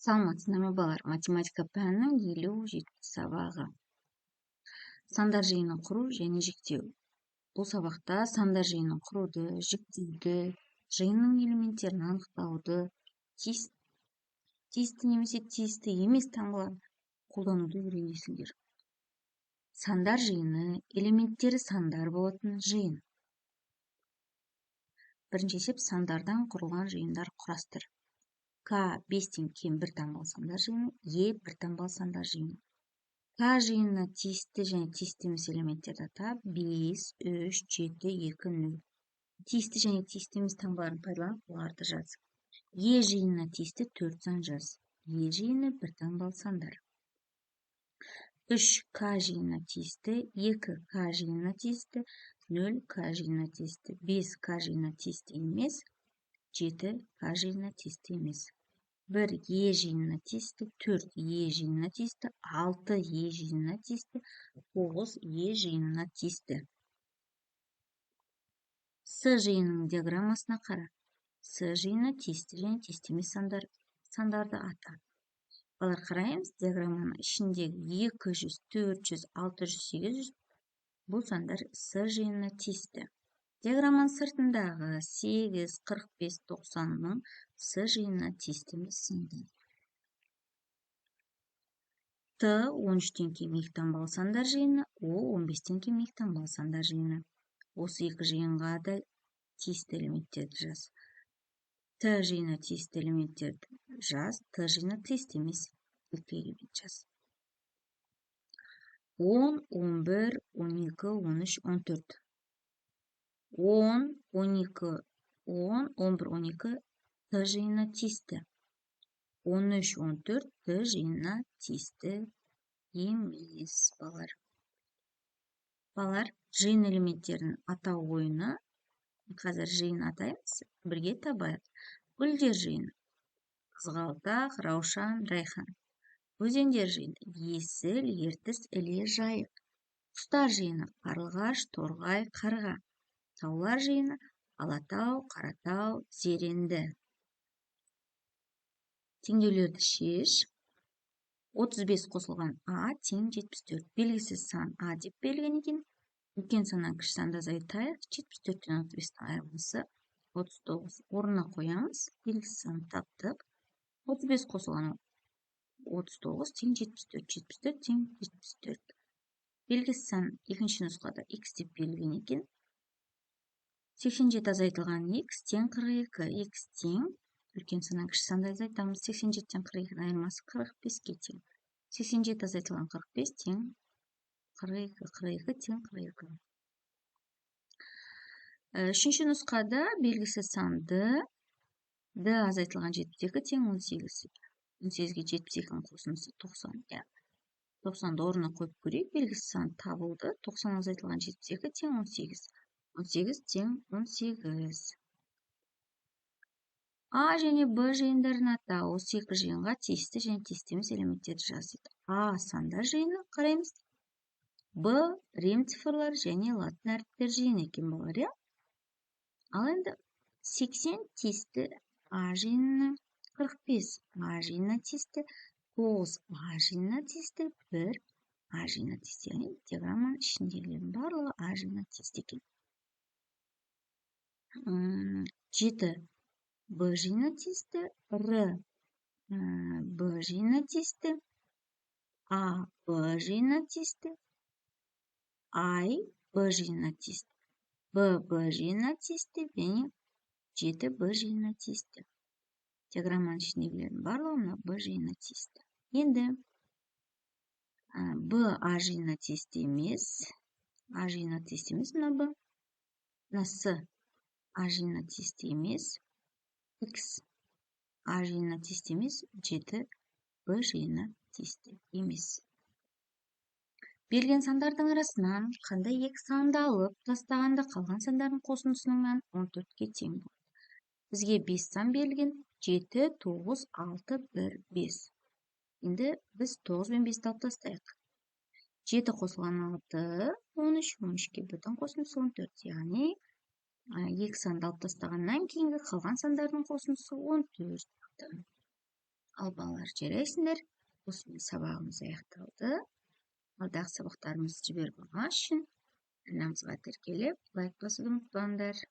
Саламатсыздар ма, балалар! Математика пәнінің 57 сабағы. Сандар жиынын құру және жіктеу. Бұл сабақта сандар жиынын құруды, жіктеуді, жиынның элементтерін анықтауды, тиісті немесе тиісті емес таңбаларын қолдануды үйренесіңдер. Сандар жиыны — элементтері сандар болатын жиын. Бірінші есеп: сандардан құрылған жиындар құрастыр. К 5-тен кем бір таңбалы сандар жиыны, Е бір таңбалы сандар жиыны. К жиынына тиісті және тиісті емес элементтерді ата: 5, 3, 7, 2, 0. Тиісті және тиісті емес таңбаларын пайдаланып, оларды жаз. Е жиынына тиісті төрт сан жаз. Е жиыны — бір таңбалы сандар. 3 К жиынына тиісті, 2 К жиынына тиісті, 0 К жиынына тиісті, 5 К жиынына тиісті емес, 7 К жиынына тиісті емес. 1 Е жиынына тиісті, 4 Е жиынына тиісті, 6 Е жиынына тиісті, 9 Е жиынына тиісті. С жиынының диаграммасына қара. С жиынына тиісті және тиісті емес сандарды ата. Балалар, қараймыз: диаграмманың ішіндегі 200, 400, 600, 800, бұл сандар С жиынына тиісті. Диаграмманың сыртындағы 8, 45, 90, 1000 С жиынына тиісті емес сандар. Т 13-тен кем екі таңбалы сандар жиыны, О 15-тен кем екі таңбалы сандар жиыны. Осы екі жиынға да тиісті элементтерді жаз. Т жиынына тиісті элементтерді жаз, Т жиынына тиісті емес екі элемент жаз. 10, 11, 12, 13, 14. 10, 12, 10, 11, 12 Т жиынына тиісті. 13, 14 Т жиынына тиісті емес, балалар. Балалар, жиын элементтерін атау ойыны. Қазір жиын атаймыз, бірге табайық. Гүлдер жиыны: қызғалдақ, раушан, райхан. Өзендер жиыны: Есіл, Ертіс, Іле, Жайық. Құстар жиыны: қарлығаш, торғай, қарға. Таулар жиыны: Алатау, Қаратау, Зеренді. Теңдеулерді шеш. 35 қосылған а тең 74. Белгісіз сан а деп берілген екен. Үлкен саннан кіші санды азайтайық. 74-тен 35-тің айырмасы 39. Орнына қоямыз. Белгісіз сан таптық. 35 қосылған 39 тең 74. 74 тең 74. Белгісіз сан екінші нұсқада x деп берілген екен. 87 азайтылған x тең 42. X тең, үлкен саннан кіші санды азайтамыз. 87-тен 42-нің айырмасы 45-ке тең. 87 азайтылған 45 тең 42. 42 тең 42. Үшінші нұсқада белгісіз санды д азайтылған 72 тең 18. 18-ге 72-нің қосындысы 90, иә. 90-ды орнына қойып көрейік. Белгісіз сан табылды. 90 азайтылған 72 тең 18. 18 тең 18. А және Б жиындарын ата. Осы екі жиынға тиісті және тиісті емес элементтерді жаз дейді. А сандар жиыны, қараймыз. Б рим цифрлар және латын әріптер жиыны екен, балалар, иә. Ал енді 80 тиісті А жиынына, 45 А жиынына тиісті, 9 А жиынына тиісті, 1 А жиынына тиісті. Яғни диаграмманың ішіндегілердің барлығы А жиынына тиісті екен. 7 Б жиынына тиісті, Р Б жиынына тиісті, А Б жиынына тиісті, Ай Б жиынына тиісті, Б Б жиынына тиісті және 7 Б жиынына тиісті. Диаграмманың ішіндегілердің барлығы мына Б жиынына тиісті. Енді Б А жиынына тиісті емес, А жиынына тиісті емес мына Б. Мына С А жиынына тиісті емес, X А жиынына тиісті емес, 7 Б жиынына тиісті емес. Берілген сандардың арасынан қандай екі санды алып тастағанда қалған сандардың қосындысының мәні 14-ке тең болады? Бізге 5 сан берілген: 7, 9, 6, 1, 5. Енді біз 9 бен 5-ті алып тастайық. 7 қосылған 6, 13, 13-ке 1-дің қосындысы 14. Яғни екі санды алып тастағаннан кейінгі қалған сандардың қосындысы 14 шықты. Ал, балалар, жарайсыңдар. Осымен сабағымыз аяқталды. Алдағы сабақтарымызды жіберіп алмас үшін арнамызға тіркеліп, лайк басуды ұмытпаңдар.